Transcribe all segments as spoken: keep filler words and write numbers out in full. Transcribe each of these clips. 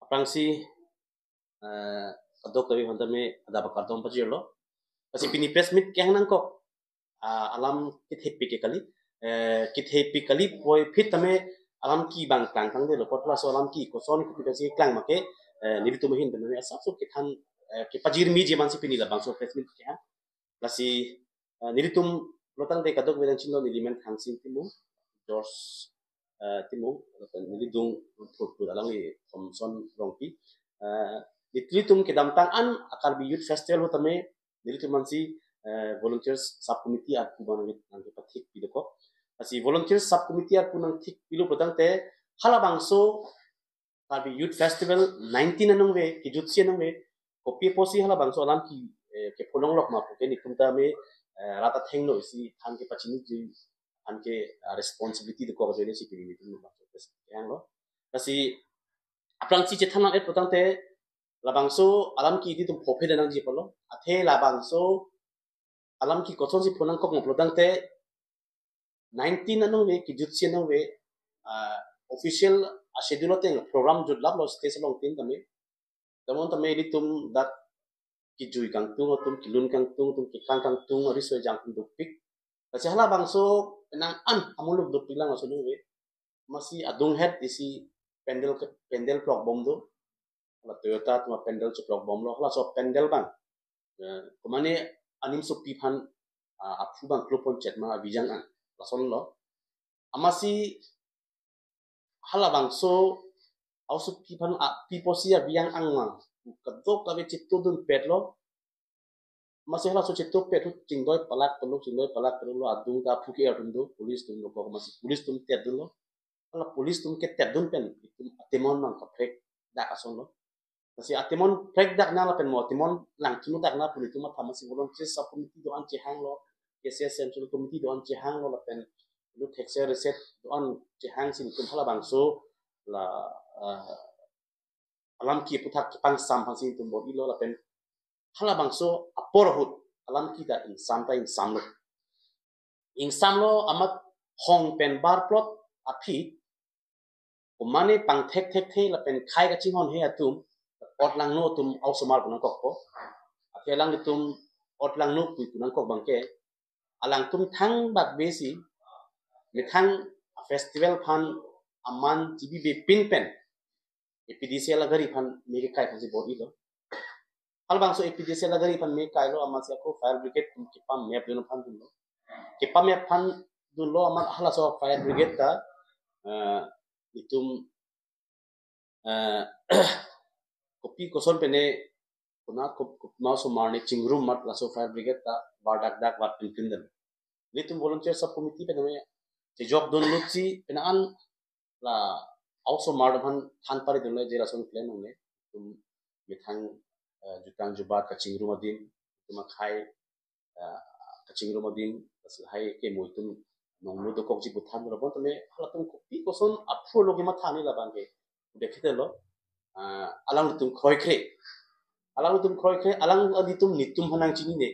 Aphrangsi, eh, kadokave aphan tame adap akardom pajirlo. Lasi pini press meet kehang nangkok, ah, alam kethepik ke kali. Eh, kethepik kali puvoiphit tame alam ke bang klangklang detlo, apot laso alam ke koson ke pipesi klang ma ke, eh, nelitum ahin tame asapso kethan, eh, kepajirmi ji mansi pini labangso press meet kehang. Lasi, eh, nelitum pulotangte kadokave nangchinilo, neli men Thangsing Timung, George, eh, Timung, lapen neli dung Phurphur alangli Thomson Rongpi. Eh, nelitum kedamtang an a Karbi Youth Festival ahut tame nelitum mansi, eh, volunteers sub committee arpu abang nangke, nangkepathik pidokok. Lasi volunteers sub committee arpu nangthik pilo pulotangte halabangso Karbi Youth Festival nineteen anong ave, kejutsi anong ave, kopi apotsi halabangso alam ke, eh, kepholonglok ma pu ke nelitum tame, eh, rat athengno isi than kepachiniji, than ke, ah, responsibility dokok ajoine si pini nelitum labangso press meet kehanglo. Lasi aphrangsi chethan lang-et pulotangte labangso alam ke nelitum phophe nangji apotlo. Athe labangso alam ke kosonsi phonangkok ma pulotangte nineteen anong ave, kejutsi anong ave, ah, official a schedule ateng program jutlaplo stage along tin tame. Tame tame ilitum dak kejui kangtung atum, kelun kangtung atum, keklang kangtung, ariso ejang atum dopik. Lasi halabangso penang an amuluk dopik lang aso anong ave. Amatsi adunghet isi pandal ke, pandal plok bom do. Hala Toyota atum apandal cheplok bomlo, halaso pandal abang, eh, komane animsopi aphan, ah, aphu abang kloponchet ma abijang an, lasonlo. Amatsi halabangso aosopi aphan, ah, pi apotsi abijang an ma kadokave chetodunpetlo. Amatsi halaso chetopet ahut chingdoi palak tolo, chingdoi palak tolo, adung ta aphu ke-er atum do, police atum dokok, amatsi police atum tetdunlo. Hala police atum ketetdun pen itum atemon abang kaprek dak asonlo. Lasi atemon prekdak nang lapen mo atemon langthu dak nang pu nelitum matha, amatsi volunteer sub committee do-an chehanglo, K C S Central Committee do-an chehanglo lapen lo thekser reset do-an chehangsi nelitum halabangso la, ah, alam ke aphuthak kepangsam aphansi nelitum bor-ilo lapen halabangso apor ahut alam ke ta ingsam ta ingsamlo. Ingsamlo amat hong pen barplot aphi komane pangthek thekthe lapen khei kachinghonhe atum, otlangno atum aosomar pu nangkokpo. Athe alanglitum otlangno pu pu nangkok abang ke alangtum thangbak besi methang a festival aphan aman chibibe pin pen A P D C L agari aphan me kekai aphansi bor-ilo. Halabangso A P D C L agari aphan me kailo, amatsi ako fire brigade atum kepamep dun aphan dunlo. Kepamep aphan dunlo amat halaso fire brigade ta, eh, itum, eh, kopi koson pen ne kona kop-, kop-, aosomar ne chingrum amat laso fire brigade ta bardakdak vat pinpin dam. Nelitum volunteer sub committee pen tame chejokdun lutsi penang an la aosomar atum aphan than pari dunlo je lason klem nangne. Itum methang, eh, jutang jubat kachingrum adim, itum akhei, eh, kachingrum adim, lasi lahai ke mo itum nongno dokokji pu than lo, bonta me halatum kopi koson aphu lo kematha ni labang ke. Udah kita lo, eh, alanglitum kroikre. Alanglitum kroikre, alanglitum nelitum aphan nangchinine.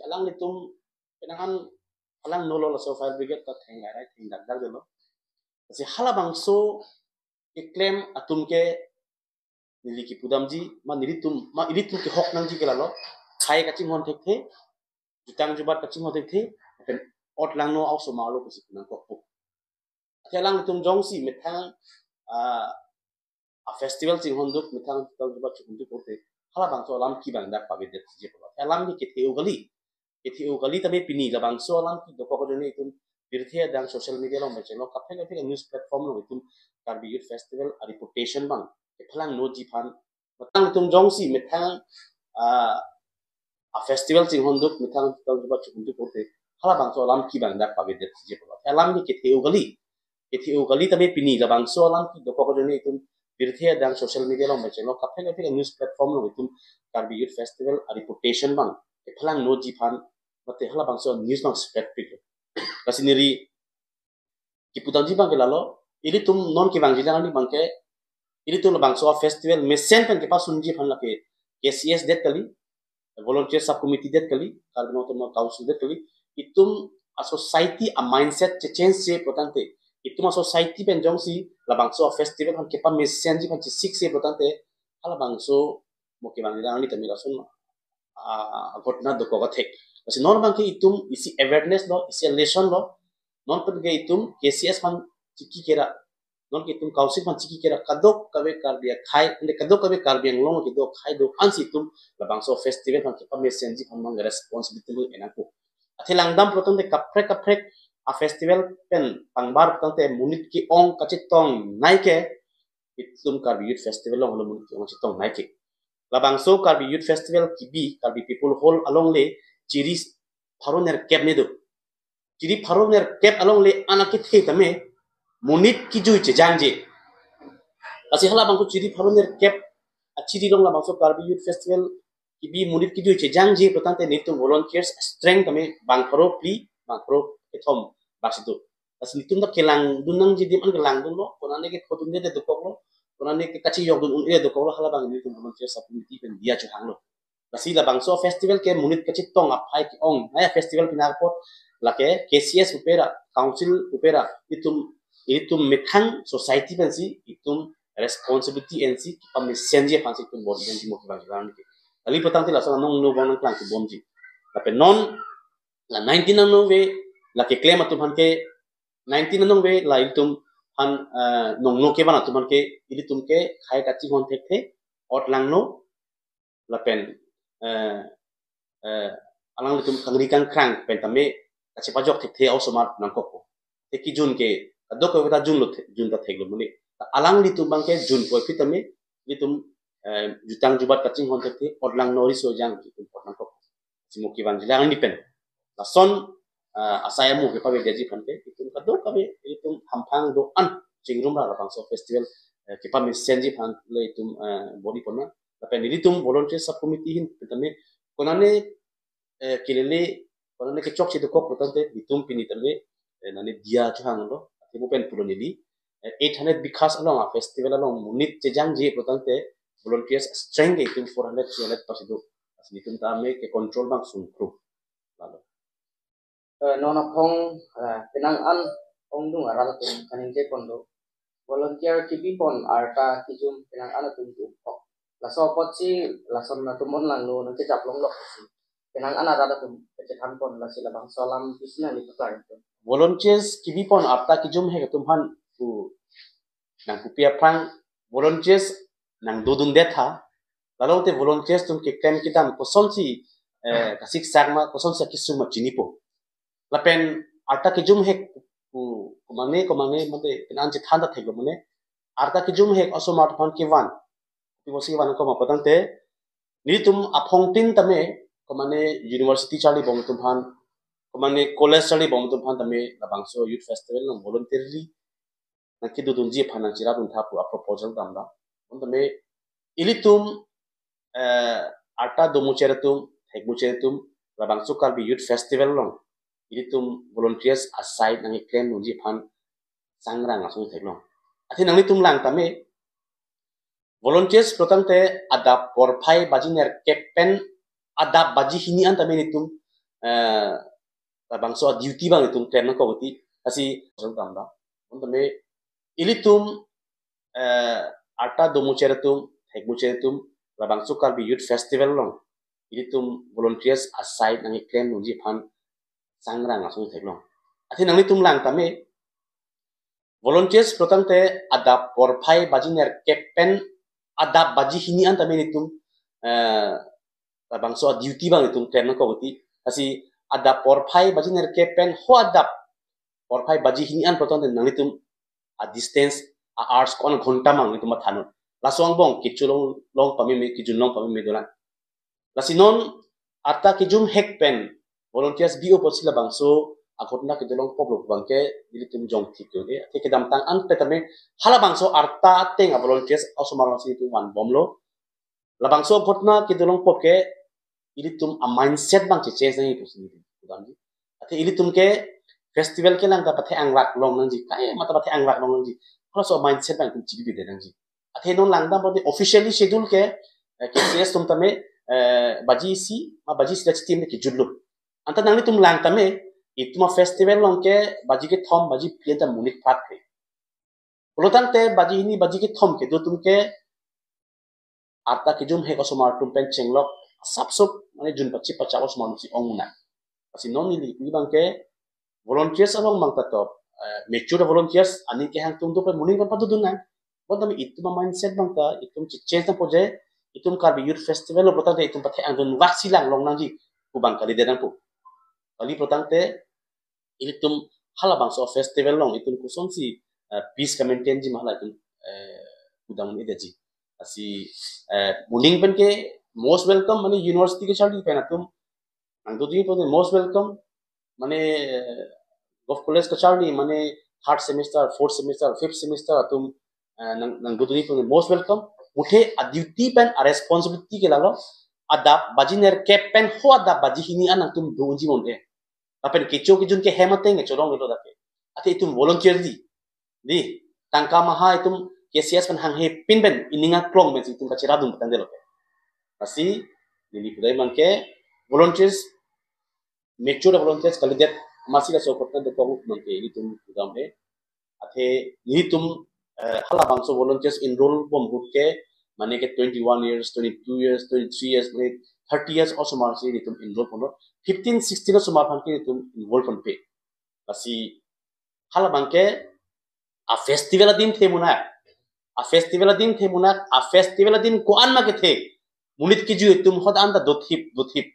Alanglitum penang an alangnolo laso fire brigade ta theng rai rai thengdakdak detlo. Lasi halabangso keklem atum ke neli kipudamji, ma nelitum, ma ilitum kehok nangji ke lalo. Khei kachinghon thekthe, jutang jubat kachinghon thekthe, lapen otlangno aosomar lo pusi pu nangkokpo. Athe alanglitum jongsi methang, ah, a festival chinghonduk, methang festival jubat chinghonduk pulote halabangso alam ke abang dak pavedetji pulo. Alam ke kethe-o kali. Kethe-o kali tame pini labangso alam ke dokok ajoine itum pirthe adang social media along bechelo, kaprek kaprek news platform along itum Karbi Youth Festival a reputation abang kephalangnoji aphan. Methang itum jongsi methang, ah, a festival chinghonduk, methang festival jubat chinghonduk pulote halabangso alam ke abang dak pavedetji pulo. Alam ke kethe-o kali. Kethe-o kali tame pini labangso alam ke dokok ajoine itum pirthe adang social media along bechelo, kaprek kaprek news platform along itum Karbi Youth Festival a reputation abang kephalangnoji aphan mate halabangso news abang spread piklo. Lasi neli kipudamji abang ke lalo, ilitum non kevangji lang abang ke, ilitum labangso a festival mesen pen kepasunji aphan lake K C S det kali, volunteer sub committee det kali, Karbi Anglong Autonomous Council det kali, itum a society a mindset chechange se pulotangte, Itum a-society pen jongsi labangso a-festival aphan kepamesenji aphan chesik se pulotangte, halabangso mo kevang lang ni tamil asun a, a ghotna dokok athek. Lasi non abangke itum isi awareness lo, isi lesson lo. Non pen ke itum K C S aphan chiki kera, non ke itum council aphan chiki kera, kadokave Karbi akhai, ante kadokave Karbi Anglong kedo akhai do-an si itum labangso festival aphan kepamesenji aphan mang responsibility lo enangpo. Athe langdam pulotangte kaprek kaprek a-festival pen pangbar pulotangte monit ke-ong kachetong nai ke itum Karbi Youth Festival along lo monit ke-ong kachetong nai ke. Labangso Karbi Youth Festival kebi, Karbi People Hall along le chiri pharo nerkep ni do. Chiri pharo nerkep along le anak kethe tame monit kejui chejangje. Lasi halabangso chiri pharo nerkep achiri along labangso Karbi Youth Festival kebi monit kejui chejangje pulotangte nelitum volunteers strength tame bang pharo phli, bang pharo kethom bak si do. Lasi nelitum ta kelangdun nangji adim an kelangdun lo, konane ke khodunde dokok lo, konane ke kachejokdun un-e dokok lo, halabang nelitum volunteer sub committee pen diya chohang lo. Lasi labangso festival ke monit kachetong aphai ke-ong nai a-festival pinarpot, lake K C S pu pera, council pu pera, itum, itum methang society pensi itum responsibility ensi kepamesenji aphansi itum bor pensi mo kevang lang ni ke. Kali pulotangte lason anong no bang nangklang kebomji. Lapen non la nineteen anong ve, la keklem atum aphan ke nineteen anong ve la itum aphan, eh, nongno kevan atum aphan ke ilitum ke khai kachinghon thekthe, ot langno, lapen, eh, eh, alanglitum kangri kangkrang pen tame kachepajok thekthe a-osomar nangkokpo. Te kejun ke kadokave ta junlo the-, jun ta theklo muni. Ta alanglitum abangke junpo aphi tame ilitum, eh, jutang jubat kachinghon thekthe, ot langno, riso jang itum ot nangkok. Si mo kevangji lang ni pen. Lason, eh, asai amu kepavedetji aphan ke itum kadokave itum hamphang do-an chingrum ra labangso festival, eh, kepamesenji aphan le itum, eh, bor-i pon nang. Lapen ilitum volunteer sub committee ahin pen tame konane, eh, kelele, konane kechokche dokok pulotangte itum pini tame, eh, nane diya chohang lo, athe mo pen pulo neli, eh, eight hundred bighas along a-festival along monit chejangje pulotangte volunteers strength ke itum four hundred, three hundred pasi do. Lasi nelitum tame ke control bang sungkruk. Lalo. Eh, non aphong, eh, penang an ongdung arat atum kaningje pon do. Volunteer kebi pon arta kejum penang an atum tu-ok. Laso apotsi lason atum on langno nangkejap longlok si penang an arat atum kachethan pon, lasi labangso alam pisi nangli paklang itum. Volunteers kebi pon arta kejum hek atum aphan pu nangpupi aphrang volunteers nangdodundet tha. Lalo te volunteers atum keklem kedam kosonsi, eh, kasiksak ma, kosonsi akesung ma chinipo. Lapen arta kejum hek pu komane komane mate penang an chethan ta theklo mane. Arta kejum hek osomar atum aphan kevan. Pi bosi kevan koma pulotangte nelitum aphongtin tame komane university charlibom atum aphan, komane college charlibom atum aphan tame labangso youth festival along voluntarily nangkedodunji aphan nangcherapdun tha pu a-proposal damdam. Bon tame ilitum, eh, arta domucher atum, thekmucher atum, labangso Karbi Youth Festival along ilitum volunteers aside nangkeklemdunji aphan sangrang asong theklong. Athe nanglitum lang tame volunteers pulotangte adap porphai baji nerkep pen adap baji hini an tame nelitum, eh, labangso a-duty abang nelitum klem nangkok uti, lasi asong damdam. Bon tame ilitum, eh, arta domucher atum, thekmucher atum, labangso Karbi Youth Festival along ilitum volunteers aside nangkeklemdunji aphan sangrang asong theklong. Athe nanglitum lang tame volunteers pulotangte adap porphai baji nerkep pen adap baji hini an tame nelitum, eh, labangso a-duty abang nelitum klem nangkok uti, lasi adap porphai baji nerkep pen ho adap porphai baji hini an pulotangte nanglitum a-distance, a-hours ko-an ghonta mang nelitum mathanon. Laso angbong kecho long, long pameme, kejun long pameme dolang. Lasi non arta kejum hek pen volunteers bi-o apotsi labangso aghotna kedo longpoplo abangke nelitum jong thik yo de. Athe kedamtang an pen tame halabangso arta ateng a-volunteers osomar alongsi nelitum vanbomlo. Labangso aghotna kedo longpop ke ilitum a-mindset abang che-change nangji pusi nelitum damji. Athe ilitum ke festival kelang ta pathe anglak long nangji, kai mata pathe anglak long nangji. Halaso a-mindset abang itum chibi de nangji. Athe non langdam pon officially schedule ke, eh, K C S atum tame, eh, baji isi, ma baji isi ta chitim kejutlo. Anta nanglitum lang tame, Itum a festival along ke baji kethom, baji phli anta monit prat he. Pulotangte baji hini, baji kethom kedo atum ke arta kejum hek osomar atum pen chenglok asapsop, mane jun pachi pachak osomar atum si ong nang. Lasi non neli pu abang ke volunteers along abang ta top, eh, mature volunteers, aning kehang atum do pen moning pen padodun nang. Bonta me itum a mindset abang ta itum chi change nangpo je, itum Karbi Youth Festival lo pulotangte itum pathe angdun vak si lang long nangji pu abang kalidet nangpo. Kali pulotangte ilitum halabangso festival along itum kosonsi, eh, peace ka-maintain ji ma hala itum, eh, kudam un-edetji. Lasi, eh, moning pen ke most welcome, mane university kacharli pen atum nangdodunji pu most welcome, mane, eh, Govt College kacharli, mane third semester, fourth semester, fifth semester atum, eh, nang, nangdodunji pu most welcome. Muthe a duty pen a responsibility ke lalo, adap baji nerkep pen ho adap baji hini an nangtum do unji mo-e. Lapen kecho kejun ke hem ateng ke chorong lo dake. Athe itum volunteer di. Di, tangka maha itum K C S pen hanghe pin pen ining aklong pen si itum kachiradun patang delo ke. Lasi neli pudai abang ke volunteers, mature volunteers kalidet, masi laso kotna dokok abang ke itum kudam he. Athe nelitum, eh, halabangso volunteers enroll bom ahut ke, mane ke twenty-one years, twenty-two years, twenty-three years, mane thirty years osomar si nelitum enroll ponlo. Fifteen, sixteen osomar aphan ke nelitum enroll ponpe. Lasi halabang ke a festival adim the munak. A festival adim the munak, a festival adim ko-an ma kethe. Monit kejui atum hot anta dothip, dothip.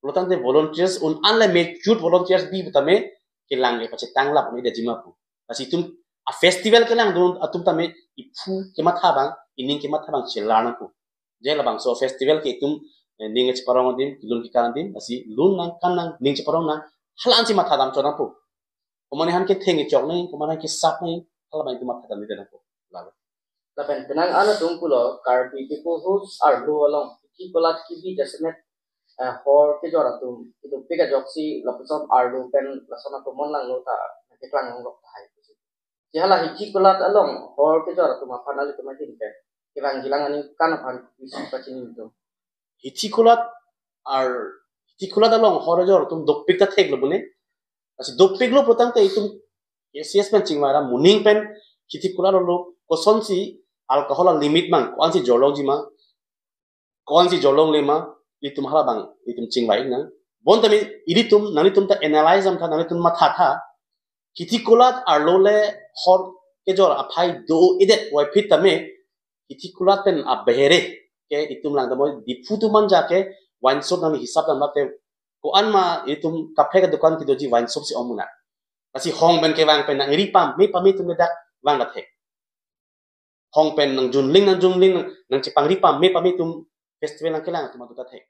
Pulotangte volunteers un-an le mature volunteers bi putame kelang le pachetanglap un-edetji ma pu. Lasi itum a festival kelangdun atum tame iphu kematha abang, ining kematha abang chelar nangpo. Je labangso festival ke itum, eh, ning cheparong adim, kelun kekan adim, lasi lun nang kan nang, ning cheparong nang, hala ansi matha dam chot nangpo. Komat aphan ketheng kechok nang, komat aphan kesap nang, halabang itum matha damde nangpo. Lalo. Lapen penang an atum pulo Karbi Peoplehood arlo along hithi kolat kibi jasemet, eh, hor kejor atum itum pik ajoksi lapuson arlo pen lason atum mon langlo ta keklang longlok tahai. Chi hala hithi kolat along hor kejor atum aphan alitum ahin pen kevang jilang aning kan aphan isi pachini atum. Hithi kolat ar hithi kolat along hor kejor atum dopik ta theklo bune. Lasi dopiklo pulotangte itum K C S pen chingvai ra moning pen hithi kolat lo kosonsi alcohol a limit mang, ko-ansi jorlongji mang, ko-ansi jorlongle ma, itum halabang itum chingvai nang. Bonta me ilitum, nanglitum ta analyze dam tha, nanglitum matha tha. Hithi kolat arlo le hor kejor aphai do-edet puvoiphit tame, hithi kolat pen abehere ke itum lang dam, Diphu atum anja ke wine shop nangli hisap dam late ko-an ma itum kaphek adukan kedoji wine shop si ong munak. Lasi hong pen kevang pen nangri pame pame atum le dak vang la thek. Hong pen nangjunling nangjunling nang, nangchepangri pame pame atum festival nangkelang atum adu ta thek.